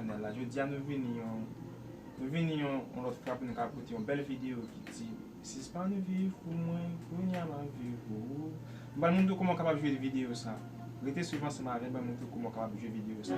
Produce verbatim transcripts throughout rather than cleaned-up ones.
Chanèl la. Jodi a nou vini yon, nou vini yon, yon lòt fwa pou nou ka pote yon bèl videyo ki di, sispann viv pou mwen, kounye a m ap viv pou ou. M pral montre w kòman w kapab jwe videyo sa. Rete swiv ansanm avè m, m pral montre w kòman w kapab jwe videyo sa.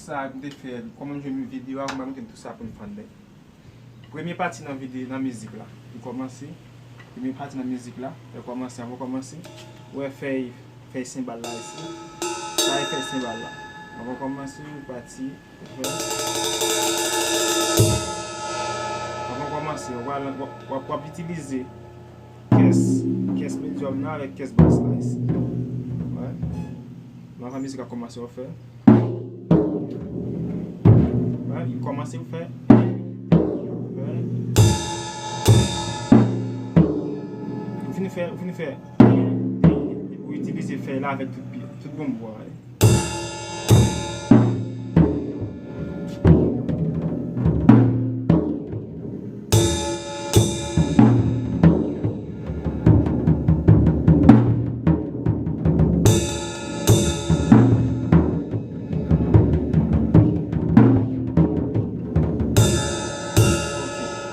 Sa a m te fè, kòman m jwe videyo a, m montre n tout sa pou n fann. Premye pati nan videyo, nan mizik la, li kòmanse. Premye pati nan mizik la, li kòmanse, avan kòmanse, ou wè fèy, fèy senbal la isi. Sa e fèy senbal la. Avan kòmanse, ou pati, ou fè. Avan kòmanse, w al, w ap, w ap, w ap itilize kès, kès medyòm nan avèk kès bas la isi. Wè. Avan mizik la kòmanse, w ap fè. Wè, li kòmanse pou fè. Ou fin fè, ou fin fè. Epi ou itilize fèy la avèk tout pye, tout bonbo a.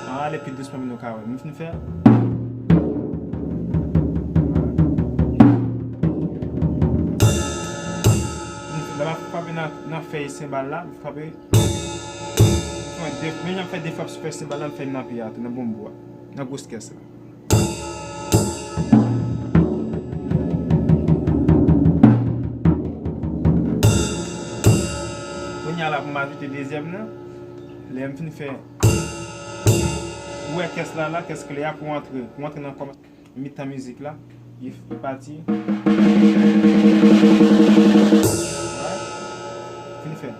Ann ale pi dousman pou nou ka wè. M fin fè. Lè m ap frape nan, nan fèy senbal la, m frape. Fè de, men jan m fè de frap sou fèy senbal la, m fè nan pye a tou, nan bonbo a, nan gwos kès la. Kounye a la pou m ajoute dezyèm nan. Lè m fin fè, ou wè kès la, la, kès klè a pou antre, pou antre nan kòm. Mitan mizik la, li, li pati. Fin fè.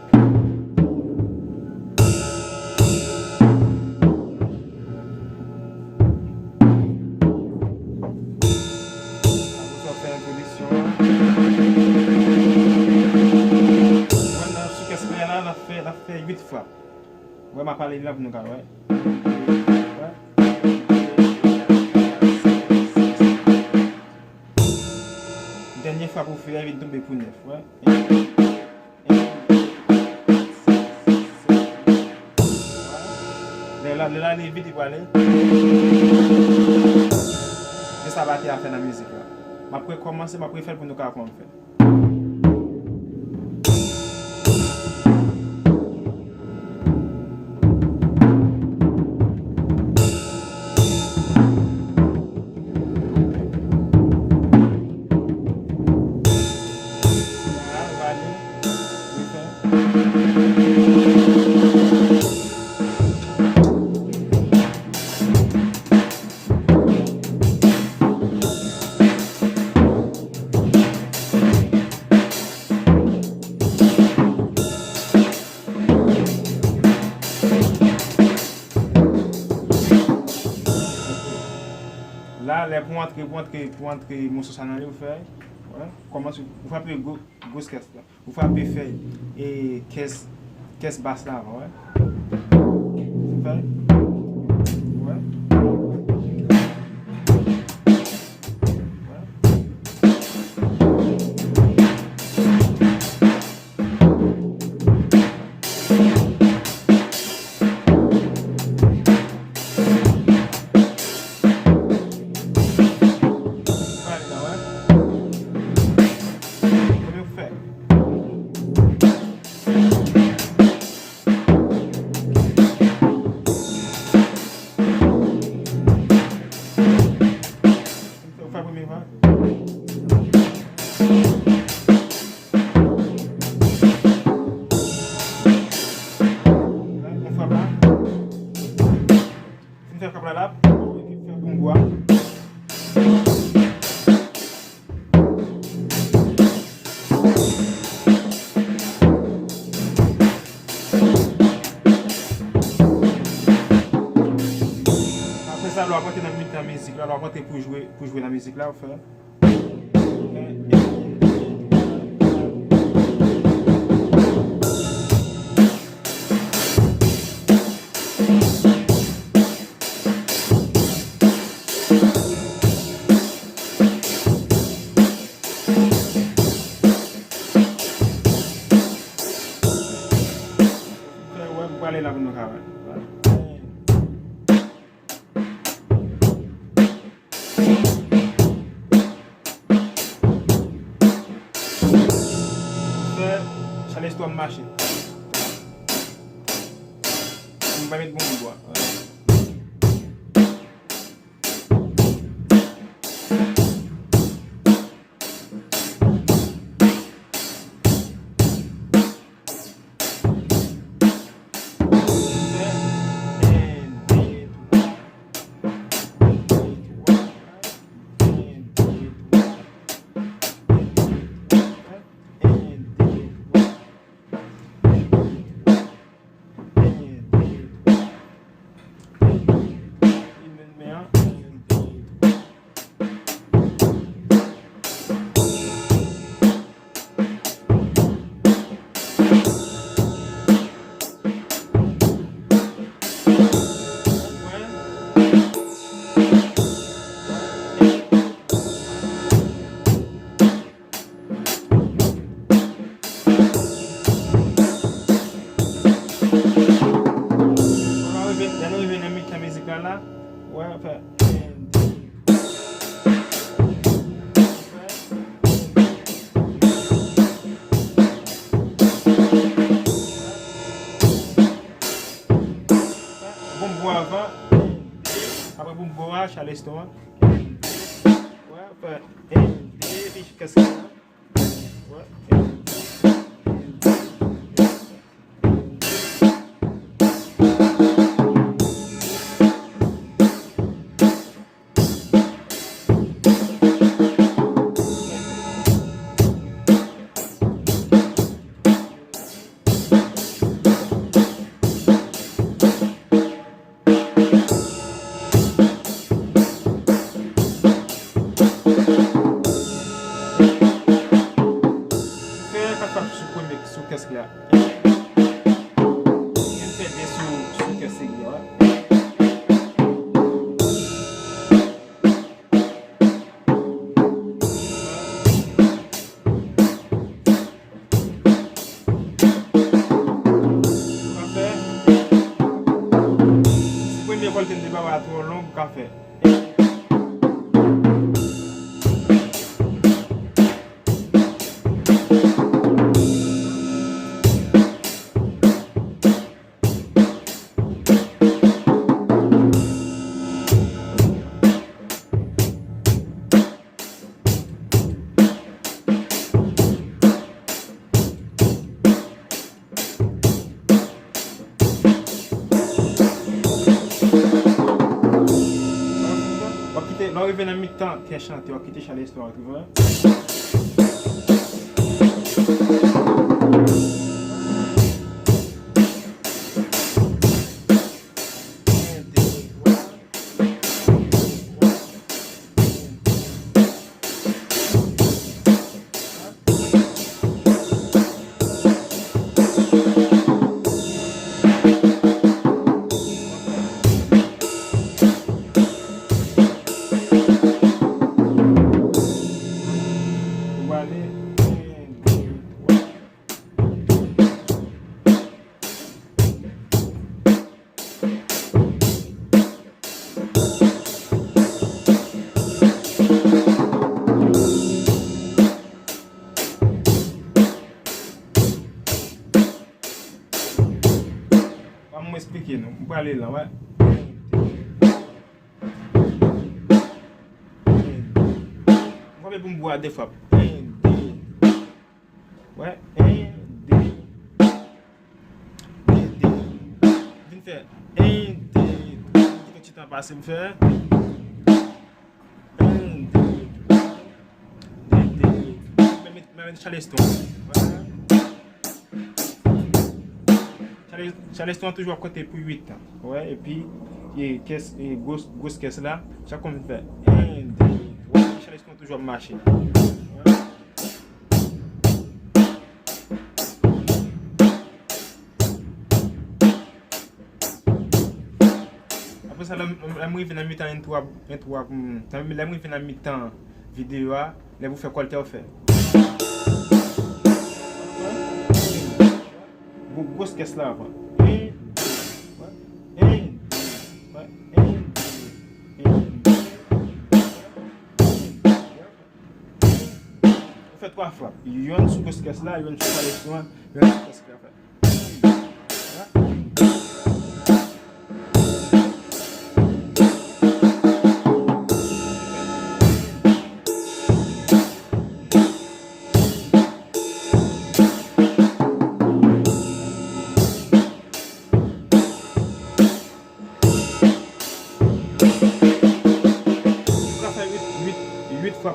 Apre sa, w fè entwodiksyon an. Mwen nan sou kès klè la, l ap fè, l ap fè uit frap. Wè, m ap pale li la pou nou ka wè. Wè. Dènye frap ou fè a, vin tonbe pou nèf, wè. Lè la, lè la, li vit, li prale. Se sa batè a fè nan mizik la. M ap rekòmanse, m ap refè l pou nou ka wè kòman l fè. La, lè pou antre, pou antre, pou antre moso sa nan li, ou fè, wè, kòmanse, ou frape gwo, gwos kès la. Ou frape fèy, e, kès, kès bas la avan, wè. Fèy. Wè. Wè. Pale la, wè. Premye ou fè. Ou fè premye vag. Ou fè pa. Fin fè frap la, l ap, epi fè bonbo a. Apre sa, lè w ap rantre nan mitan mizik la, lè w ap rantre pou jwe, pou jwe nan mizik la, ou fè. Fè wè, m prale la pou nou ka wè. Fè Charleston mache. Met bon bwa. Lè nou rive nan mitan mizik la, la, wè, fè en, de, bon bwa avan, apre bon bwa a, chaleston an, wè, fè en, de, epi jiskaske Fè kat fwa sou premye, sou kès la. Fè de sou, sou kès la. Ou ka fè. Si premye vòlte m te ba w la twò long, ou ka fè. W ap kite, lè w rive nan mitan tè chante, w ap kite chaleston an rive. Ban mwen esplike nou. M prale la, wè. M frape pou m bwa de fwa. En, de. Wè, en, de. De, de. Vin fè en, de, twa. Kite ti tan pase m fè. En, de, twa. De, de. Mwen met, mwen met chaleston. Wè. Chale-, chaleston an toujou ap konte pou uit tan. Wè, epi, e, kès, e, gwo, gwo kès la, chak konn fè en, de, twa. Chaleston an toujou ap mache. Wè. Apre sa, lè m, lè m rive nan mitan entwo a, entwo a, lè m rive nan mitan videyo a, lè pou fè kòltè ou fè. Gwo, gwo kès la avan. En, de, en, de, en, de, en, de. Ou fè twa frap. Yonn sou gwo kès la, yonn sou chaleston an, yonn sou kès la. Fè.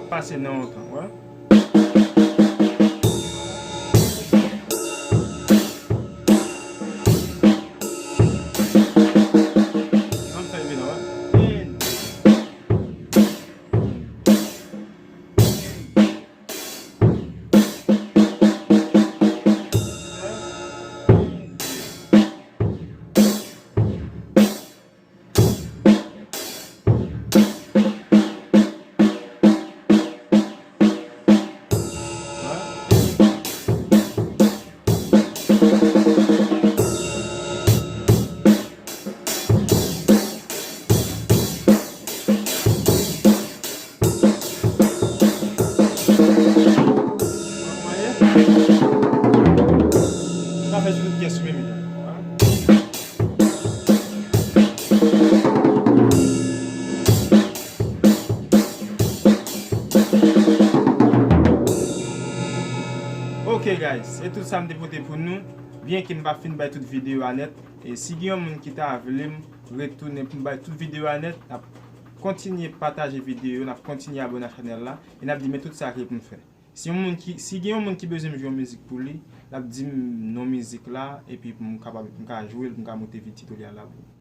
Pase nan yon tan, wè. Ann fè vin, wè. Ok guys, se tout sa m te pote pou nou. Byenke m pa fin bay tout videyo a nèt, e si gen yon moun ki ta vle m retounen pou m bay tout videyo a nèt, n ap kontinye pataje videyo, n ap kontinye abòne a chanèl la, e n ap di men tout sa ki pou m fè. Si yon moun ki, si gen yon moun ki bezwen m jwe yon mizik pou li, l ap di m non mizik la, epi pou m kapab, m ka jwe l, pou m ka moute tutorial la pou li.